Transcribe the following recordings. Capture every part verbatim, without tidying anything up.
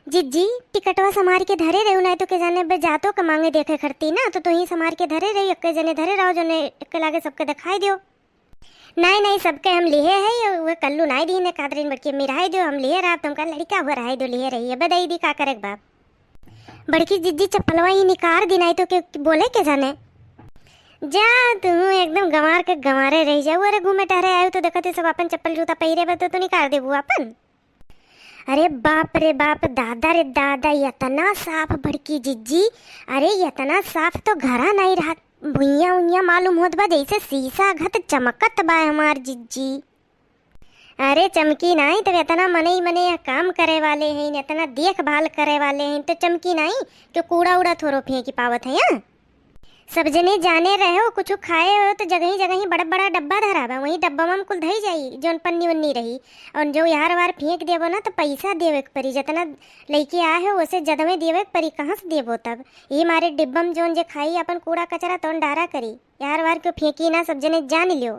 जिज्जी, टिकटवा समार के धरे रहू, नाहीं तो के जाने बे जातो के मांगे देखे खरती ना, तो तुहीं समार के धरे रही, एक्के जने धरे रहो, जने एक्के लागे सबके देखाई दियो। नाहीं, नाहीं, सबके हम लिहे है, ये उहे कल्लू नाहीं दीन है, कादरिन बड़की अम्मी रहाई दियो, हम लिहे रहा, तुमका लड़का हुआ रहाई दियो, लिहे रही, अब दई दी, का करे के बाप। बड़की जिज्जी चप्पलवा ही निकार दी, नाहीं तो के बोले के जाने। जा, तू एकदम गंवार के गंवारे रह जाऊ, अरे घूमे टहरे आयु तो देखत ही सब अपन चप्पल जूता पहिरे बा, तो तू निकार देबू अपन। अरे बाप रे बाप, दादा रे दादा, इतना साफ बड़की जिज्जी। अरे इतना साफ तो घरा नाहीं रहत, भुइयां उइयां मालूम होत बा जैसे शीशा घत चमकत बा हमार जिज्जी। अरे चमकी नाहीं तब इतना मनई मने यह काम करे वाले हैं, इतना देखभाल करे वाले हैं तो चमकी नाहीं कि कूड़ा उड़ा थोरो फेंकी पावत है यहाँ। सब जने जाने रहे हो, कुछ खाए हो तो जगही जगही बड़ा बड़ा डब्बा धरा बा, वही डब्बा में कुल धई जाई, जौन पन्नी उन्नी रही। और जो यार वार फेंक देबो ना तो पैसा देवे के परी, जितना लइके आए हो ओसे जदवे देवे के परी, कहाँ से देबो तब? ये मारे डिब्बा में जौन जे खाई अपन कूड़ा कचरा तौन डारा करी, यार वार क्यों फेंकी ना, सब जने जान लियो।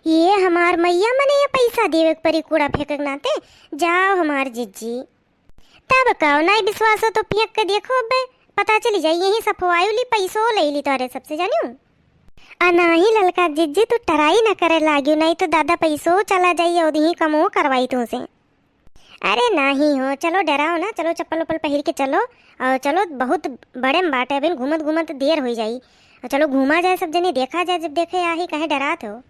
ये हमार मैया मने ये पैसा देवे के परी कूड़ा फेंके के नाते, जाओ हमार जिज्जी। तब का, नाहीं विश्वास हो तो फेंक के देखो, अबे पता चली जाई, यहीं सफवायु ली, पैसो ले ली तोरे सबसे, जानियो। आ नाहीं ललका जिज्जी, तू टराई न करे लाग्यो, नाहीं तो दादा पैसो चला जाई और यहीं कमो करवाई तुमसे। अरे नाहीं हो, चलो डराओ ना, चलो चप्पल उप्पल पहिर के चलो, और चलो बहुत बड़े में बाटे, अभी घूमत घूमत देर हो जाई। और चलो घूमा जाए सब जने, देखा जाए, जब देखे आही, काहे डरात हो।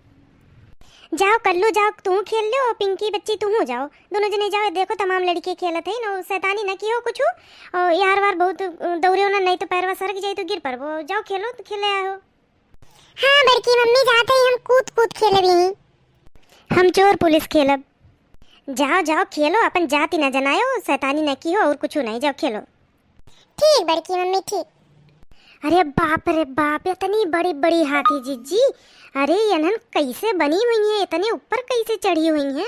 जाओ कल्लू, जाओ, तू खेल लो, पिंकी बच्ची तू जाओ, दोनों जने जाओ, देखो तमाम लड़के खेलत है ना, शैतानी ना किहो कुछ। और यार वार बहुत दौड़े हो ना, नहीं तो पैरवा सरक जाई तो गिर पड़बो। जाओ खेलो तो खेले आओ। हाँ बड़की मम्मी, जात है, हम कूद कूद खेलब यहीं। हम चोर पुलिस खेलब। जाओ जाओ खेलो, अपन जाति ना जनायो, शैतानी ना किहो और कुछ नहीं, जाओ खेलो। ठीक बड़की मम्मी, ठीक। अरे बाप रे बाप, इतनी बड़ी बड़ी हाथी जिज्जी। अरे इन्हन कैसे बनी हुई हैं, इतने ऊपर कैसे चढ़ी हुई हैं?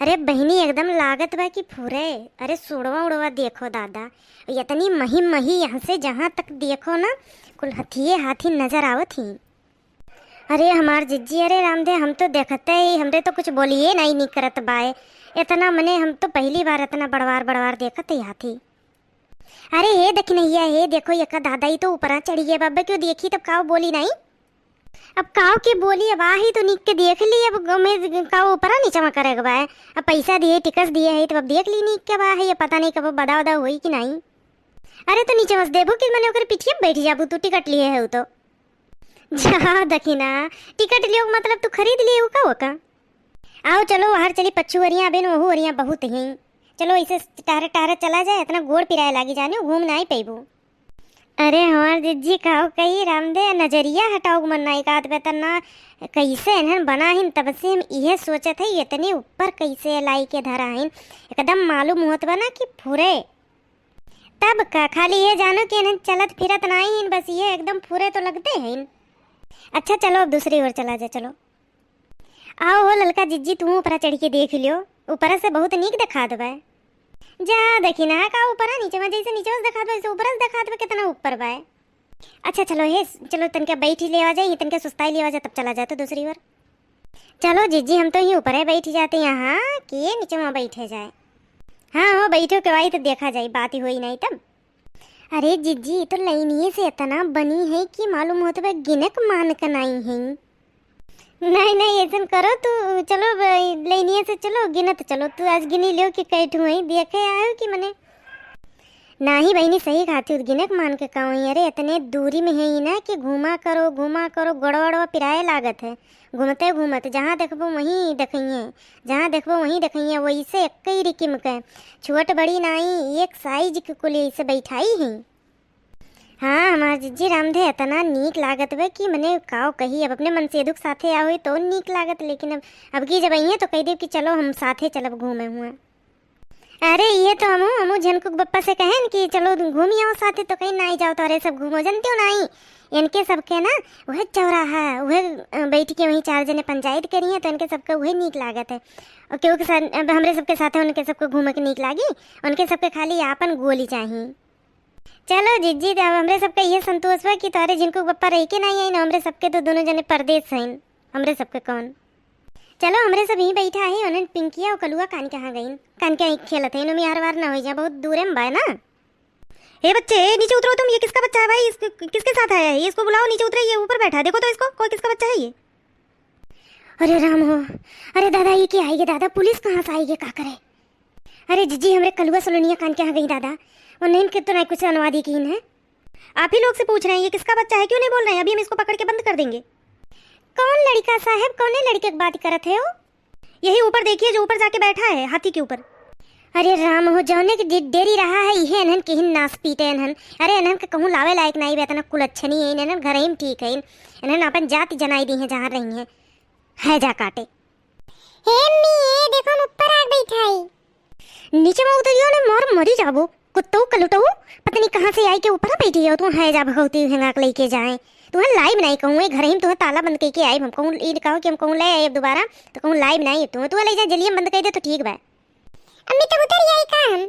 अरे बहिनी, एकदम लागत बा कि फुरे। अरे सुड़वा उड़वा देखो दादा, इतनी मही मही, यहाँ से जहाँ तक देखो ना, कुल हथिये हाथी नजर आवत ही। अरे हमार जिज्जी, अरे रामदे, हम तो देखते ही, हमरे तो कुछ बोलिए नहीं निकरत बाए। इतना मने हम तो पहली बार इतना बड़वार बड़वार देखत ही हाथी। अरे हे दखिनैया, हे देखो, यका दादा, ई तो ऊपरा चढ़ी गए बाबा, क्यों देखी तब काव बोली नहीं? अब काव के बोली, अब आही तो निक के देख ली, अब हमें काव ऊपरा नीचवा करे के बा। अब पैसा दिए, टिकस दिए है, तब अब देख ली निक के बा है, ये पता नहीं कब बदा उदा होई कि नहीं। अरे तो नीचे बस देबो कि मने ओकर पिठिया बैठ जाबू, तू टिकट लिए है तो। जा दखिना, टिकट लियो मतलब तू खरीद लिए का ओका? आओ चलो, बाहर चली, पच्छू वरिया अबेन, वहू वरिया बहुत ही। चलो, ऐसे टहरे टहरे चला जाए, इतना गोड़ पिराए लागी जाने, घूम ना आई पैबू। अरे हमार जिज्जी, काव कही रामदे, नजरिया हटाओ मन नाई कात पे तना, कैसे इन्हन बना हिन, तब से हम इहे सोचत है, इतने ऊपर कैसे लाई के धरा हिन, एकदम मालूम होत बा ना कि फुरे। तब का, खाली ये जानो कि इन्हन चलत फिरत नाई हिन, बस ये एकदम फुरे तो लगते हैं। अच्छा चलो, अब दूसरी ओर चला जाए, चलो। आओ हो ललका जिज्जी, तू ऊपरा चढ़ के देख लियो, ऊपरा से बहुत नीक देखात बा। जा देखी ना, का ऊपरा नीचे में, जैसे नीचे से देखात बा, वैसे ऊपरा से देखात बा, कितना ऊपर बा। अच्छा चलो हे, चलो तनके बैठी लेवा जाए, तनके सुस्ताई लेवा जाए, तब चला जाए तो दूसरी ओर। चलो जिज्जी, हम तो ही ऊपर है बैठी जाते, यहाँ के नीचे में बैठे जाए। हाँ हो, बैठो के भाई, तो देखा जाए, बात ही होई नहीं तब। अरे जिज्जी, ई तो लइनिये से इतना बनी है कि मालूम होत बा गिनक मान के नाई है। नहीं, नहीं, ऐसन करो तू, चलो ब-, लइनिये से चलो, गिनत चलो, तू आज गिनी लियो कि कै ठू है, देखे आयो कि मने। नाही बहिनी, सही कहती हो, गिनक मान के का होई, अरे इतने दूरी में है ही ना कि घूमा करो, घूमा करो, गोड़वा वोड़वा पिराए लागत है। घूमते घूमत जहाँ देखबो वहीं देखइए, जहाँ देखबो वहीं देखइए, वैसे एक ही रिकिम के, छोट बड़ी नाई, एक साइज के कुल ऐसे बैठाई ही। हाँ, हमार जिज्जी रामधे इतना नीक लागत बे कि मने काव कही, अब अपने मनसेधु के साथे आओ तो नीक लागत, लेकिन अब, अब की जब अइहे तो कह देब कि चलो हम साथे चलब घूमे हुआ। अरे ये तो हमू, हमू झनकुक बप्पा से कहेन कि चलो घूमी आओ साथे, तो कहीं नाई जाओ, तो अरे सब घूमो, जानते हो नाई, इनके सबके ना वह चौराहा, वह, अ, बैठ के वहीं चार जने पंचायत करिए, तो इनके सबके वही नीक लागत है। और क्योंकि सन-, अब हमरे सबके साथे उनके सबको घूमे के नीक लागी, उनके सबके खाली आपन गोली चाही। चलो जिज्जी, तो अब हमरे सबके ये संतोष बा कि तोहरे झिनकू के पप्पा रह के नाई आइन, हमरे सबके तो दोनों जने परदेस हइन, हमरे सबके कौन। चलो, हमरे सब यहीं बैठा है, उन्हन पिंकिया और कलुआ कान कहाँ गइन। कान के आँख खेलत है, इनमें हर बार ना हो जाए, बहुत दूर में बाय ना। हे बच्चे, ए, नीचे उतरो तुम, ये किसका बच्चा है भाई? इसको, किसके साथ आया है? ये इसको बुलाओ, नीचे उतरे, ये ऊपर बैठा है, देखो तो इसको, कोई किसका बच्चा है ये? अरे राम हो, अरे दादा, ये क्या आएगी दादा, पुलिस कहाँ से आएगी, का करे? अरे जिज्जी, हमरे कलुआ सलोनिया कान के यहाँ गई दादा, और नहीं के तो नहीं कुछ अनुवादी की है। आप ही लोग से पूछ रहे हैं, ये किसका बच्चा है, क्यों नहीं बोल रहे हैं? अभी हम इसको पकड़ के बंद कर देंगे। कौन लड़का साहब, कौने लड़के की बात करत है हो? यही ऊपर देखिए, जो ऊपर जाके बैठा है हाथी के ऊपर। अरे राम हो, जौने के डे-, डेरी रहा है, इहे इन्हन के हिन नास पीटे इन्हन। अरे इन्हन के कहूँ लावे लायक नाई बे, इतना कुलच्छनी है, इन्हन घर ही में ठीक है, इन्हन अपन जाति जनाई दी है जहाँ रही हैं। है जा काटे। हे अम्मी, ये देखो हम ऊपर आ बैठा है। नीचे में उतरियो ने, मार मरी जाबो। कुत्तऊ कलुटऊ, पता नहीं कहाँ से आई के ऊपर बैठी है, तू है जा भगवती हेंगा के लेके जाए। तू है लाई बनाई कहूँ, ए घर ही में तू है ताला बंद करके आई, हम कहूँ ई कहो कि हम कहूँ ले आए अब दोबारा, तो कहूँ लाई बनाई तू, तू ले जा जलियम बंद कर दे तो ठीक बा। अम्मी तब उतर आई का हम?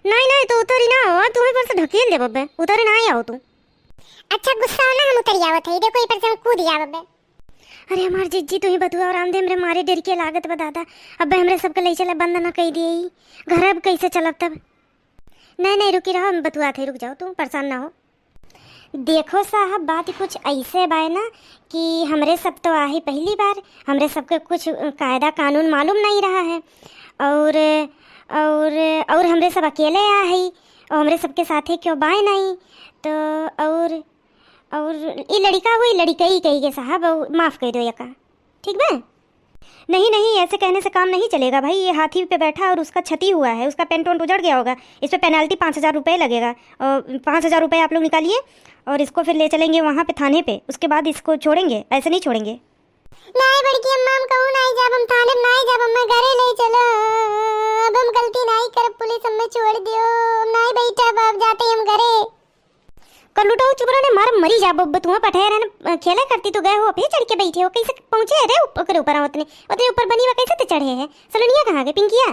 नहीं नहीं, तो उतरी ना हो, तू ही पर से ढकेल दे बब्बे, उतरी ना आओ तू। अच्छा गुस्सा हो ना, हम उतर आवत है, देखो ये पर से हम कूद आवत बे। अरे हमार जिज्जी, तू ही बतुआ और आंधे हमरे मारे डर के लागत बा दादा। अब हमरे सबके ले चला, बंद ना कही दिए ई घर, अब कैसे चलब तब? नहीं नहीं, रुकी रहो, हम बतुआ थे, रुक जाओ, तू परेशान ना हो। देखो साहब, बात कुछ ऐसे बाय ना कि हमरे सब तो आही पहली बार, हमरे सबके कुछ कायदा कानून मालूम नहीं रहा है, और और और हमरे सब अकेले आ है, और हमरे सबके साथे क्यों बाय नहीं, तो और और ई लड़का हुई लड़कई कही के साहब, और माफ कर दो यका, ठीक बा? नहीं नहीं, ऐसे कहने से काम नहीं चलेगा भाई। ये हाथी पे बैठा और उसका क्षति हुआ है, उसका पेंट वेंट उजड़ गया होगा, इस पे पेनल्टी पाँच हज़ार रुपये लगेगा। और पाँच हज़ार रुपये आप लोग निकालिए और इसको फिर ले चलेंगे वहाँ पे थाने पे, उसके बाद इसको छोड़ेंगे, ऐसे नहीं छोड़ेंगे। नहीं बड़की अम्मा, हम कहूँ नहीं जाब, हम थाने में नहीं जाब, हमें घरे ले चलो। अब हम गलती नहीं करब, पुलिस हमें छोड़ दियो, हम नहीं बैठब, अब जाते ही हम घरे। कल्लूटा, चुप रहे, मार मरी जाबो, अब तू पठाए रहन, खेला करती तो गए हो, फिर चढ़ के बैठे हो, कैसे पहुँचे रे उप-, ओकरे ऊपर, उतने, उतने ऊपर बनी हुआ कैसे ते चढ़े है? सलोनिया कहाँ गए, पिंकिया?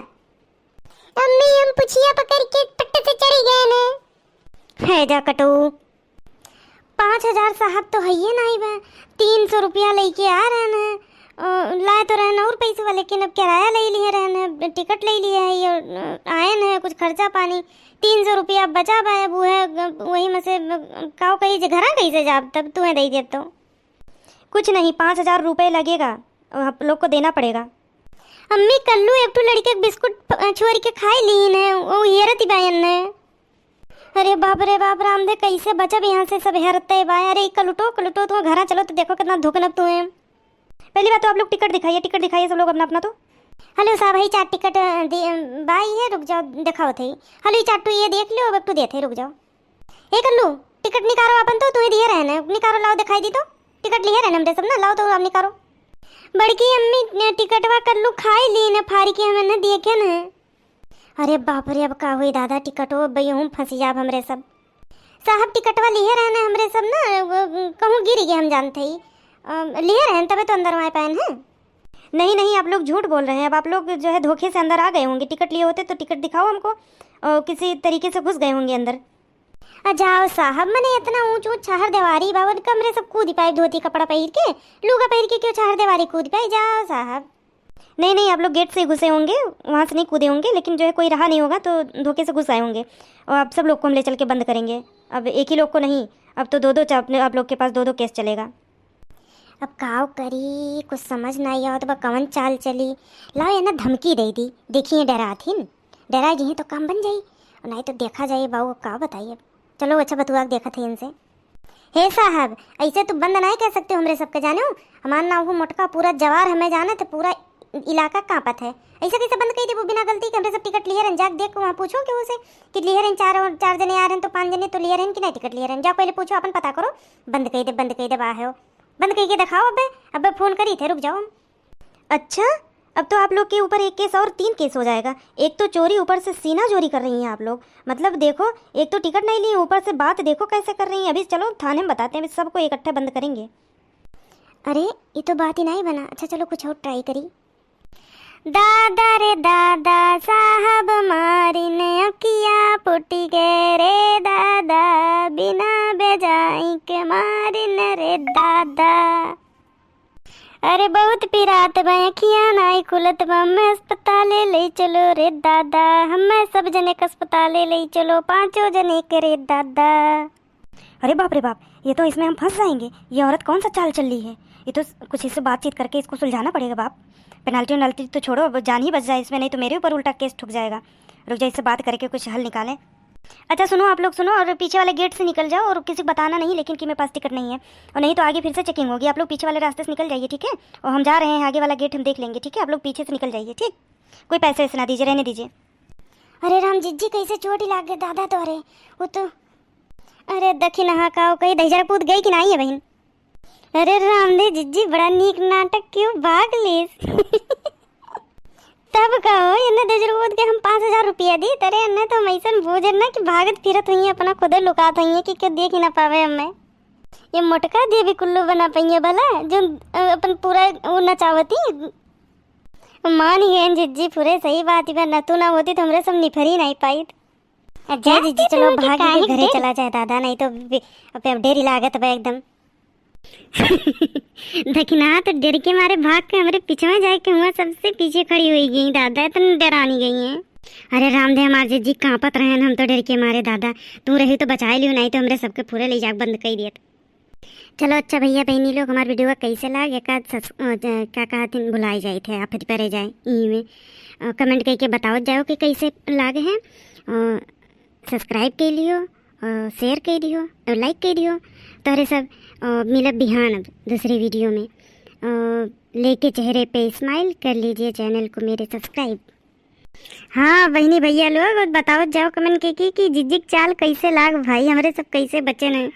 अम्मी, हम पुछिया पकड़ के पट्ट से चढ़ी गए ने। है जा कटू, पाँच हजार साहब तो हइये नाई बा, तीन सौ रुपया लेके आ रहन है, अ, लाए तो रहन और पैसे वाले, लेकिन अब किराया ले लिए रहन है, टिकट ले लिए है, ये, अ, आयन है, कुछ खर्चा पानी, तीन सौ रुपया बचा बा, अब उहे, वही में से, अ, काव कही जे घरा कैसे जाब, तब तुहे दे देब तो। कुछ नहीं, पाँच हजार रुपये लगेगा, आप लोग को देना पड़ेगा। अम्मी, कल्लू एक ठो लड़के के बिस्कुट प-, छोड़ के खाई लीन है, वो हेरत ही बायन ने। अरे बाप रे बाप, रामदे, कैसे बचब यहाँ से, सब हेरते बा। अरे कलुटो, कलुटो, तू घरा चलो तो देखो कितना धुकनब तू है। पहली बात तो आप लोग टिकट दिखाइए, टिकट दिखाइए सब लोग अपना अपना तो। हेलो साहब, भाई चार टिकट, अ, दे-, अ, बाई है, रुक जाओ, दिखाओ थे। हेलो, ये चार टू ये देख लो, अब एक टू देते, रुक जाओ। ए कल्लू, टिकट निकारो अपन तो, तू ही दिए रहने, निकारो, लाओ दिखाई दी तो। टिकट लिए रहने हमरे सब ना, लाओ तो आप निकारो। बड़की अम्मी, ने टिकटवा कल्लू खाई ली ने, फारी के हमें न देखे न। अरे बाप रे, अब का हुई दादा, टिकटो अब यूं फंसी जाब हमरे सब। साहब टिकटवा लिए रहने हमरे सब ना, वो कहूँ गिर गए हम जानते ही। अ, लिए रहन तबे तो अंदर वहाँ पायन है। नहीं नहीं, आप लोग झूठ बोल रहे हैं। अब आप लोग जो है धोखे से अंदर आ गए होंगे, टिकट लिए होते तो टिकट दिखाओ हमको, और किसी तरीके से घुस गए होंगे अंदर। आ जाओ साहब, मने इतना ऊंच ऊंच चाहर दीवारी बा, उनका हमरे सब कूद पाए धोती कपड़ा पहिर के, लुगा पहिर के क्यों चाहर दीवारी कूद पाए? जाओ साहब। नहीं नहीं, आप लोग गेट से ही घुसे होंगे, वहाँ से नहीं कूदे होंगे, लेकिन जो है कोई रहा नहीं होगा तो धोखे से घुस आए होंगे। और आप सब लोग को हम ले चल के बंद करेंगे। अब एक ही लोग को नहीं, अब तो दो दो चा-, अपने आप लोग के पास दो दो केस चलेगा। अब काव करी, कुछ समझ ना आवत बा, कवन चाल चली। लाओ, ये ना धमकी दे दी, देखिए डरात ही न, डरा गई तो काम बन जाई, और नहीं तो देखा जाए बाऊ, अब का बताई अब। चलो अच्छा बतुआ के देखत है इनसे। हे साहब, ऐसे तो बंद नहीं कर सकते हो हमरे सबके, जानो, हमार नाम हो मोटका, पूरा जवार हमें जानत है, पूरा इलाका कांपत है। ऐसे कैसे बंद कर देबो बिना गलती के? हमरे सब टिकट लिए रहन, जाके देख वहाँ पूछो केहू से कि लिए रहन, चार और चार जने आ रहन तो पाँच जने तो लिए रहन कि नहीं टिकट लिए रहन, जा पहले पूछो, अपन पता करो। बंद कर दे, बंद कर दे, बा है हो। बंद करके दिखाओ अबे, अबे फोन करी थे, रुक जाओ। अच्छा, अब तो आप लोग के ऊपर एक केस और तीन केस हो जाएगा। एक तो चोरी, ऊपर से सीना चोरी कर रही हैं आप लोग। मतलब देखो, एक तो टिकट नहीं ली, ऊपर से बात देखो कैसे कर रही हैं। अभी चलो थाने में बताते हैं, अभी सबको इकट्ठे बंद करेंगे। अरे, ये तो बात ही नहीं बना। अच्छा चलो कुछ और ट्राई करी। दादा रे दादा, साहब मारिन अखिया फूटी गए रे दादा, बिना बेजाई के मारिन रे दादा। अरे बहुत पिरात बा, अखियाँ नाई खुलत बा, हमें अस्पताले ले चलो रे दादा, हमें सब जने के अस्पताले ले चलो, पाँचों जने के रे दादा। अरे बाप रे बाप, ये तो, इसमें हम फंस जाएंगे। ये औरत कौन सा चाल चल रही है? ये तो कुछ इससे बातचीत करके इसको सुलझाना पड़ेगा बाप। पेनल्टी वेनल्टी तो छोड़ो, अब जान ही बच जाए इसमें, नहीं तो मेरे ऊपर उल्टा केस ठुक जाएगा। रुक जाओ, इससे बात करके कुछ हल निकालें। अच्छा सुनो, आप लोग सुनो, और पीछे वाले गेट से निकल जाओ, और किसी को बताना नहीं लेकिन कि मेरे पास टिकट नहीं है, और नहीं तो आगे फिर से चेकिंग होगी। आप लोग पीछे वाले रास्ते से निकल जाइए, ठीक है? और हम जा रहे हैं, आगे वाला गेट हम देख लेंगे, ठीक है? आप लोग पीछे से निकल जाइए, ठीक? कोई पैसे वैसे ना दीजिए, रहने दीजिए। अरे राम, जिज्जी कैसे चोट ही लाग गए दादा तोहरे। वो तो, अरे दखिनहा का, वो कहीं दहिजरा पूत गई कि नाई है बहिन? अरे राम दे जिज्जी, बड़ा नीक नाटक कियो, भाग लीस। तब कहो, इन्हें दहिजरा पूत के हम पाँच हजार रुपया दी, तरे इन्हें तो हम ऐसन बूझे ना कि भागत फिरत हुई, अपना खुदे लुकात हुई कि क्यों देख ही ना पावे हमें। ये मोटका दे भी कुल्लू बना पाइए भला, जो, अ, अपन पूरा वो नचावती। मान ही गए जिज्जी, पूरे सही बात ही बा, न तू ना होती तो हमरे सब निफरी नहीं पाई। जा जिज्जी, चलो भाग के घरे चला जाए दादा, नहीं तो बे-, अब डेरी लागत बा एकदम। दखिनहा तो डर के मारे भाग के हमरे पीछे में जाए के हुआ सबसे पीछे खड़ी हुई गई दादा, इतनी डरानी गई है। अरे राम दे, हमार जिज्जी कांपत रहन, हम तो डर के मारे दादा, तू रही तो बचाए लियो, नहीं तो हमरे सबके पूरे ले जाके बंद कर दियत। चलो अच्छा भैया बहनी लोग, हमार वीडियो कैसे लाग, एक आध सस-, अ, ज-, क्या कहत हिन, भुलाई जाइत है, आफत परे जाए, ई में, अ, कमेंट करके बतावत जाओ कि कैसे लाग है। अ, सब्सक्राइब कर लियो, अ, शेयर कर दियो, अ, लाइक कर दियो। तोहरे सब, अ, मिलब बिहान अब दूसरे वीडियो में। अ, लेके चेहरे पे स्माइल कर लीजिए चैनल को मेरे सब्सक्राइब। हाँ बहनी भैया लोग, बतावत जाओ कमेंट के कि, कि जिज्जी के चाल कैसे लाग भाई, हमरे सब कैसे बचे न।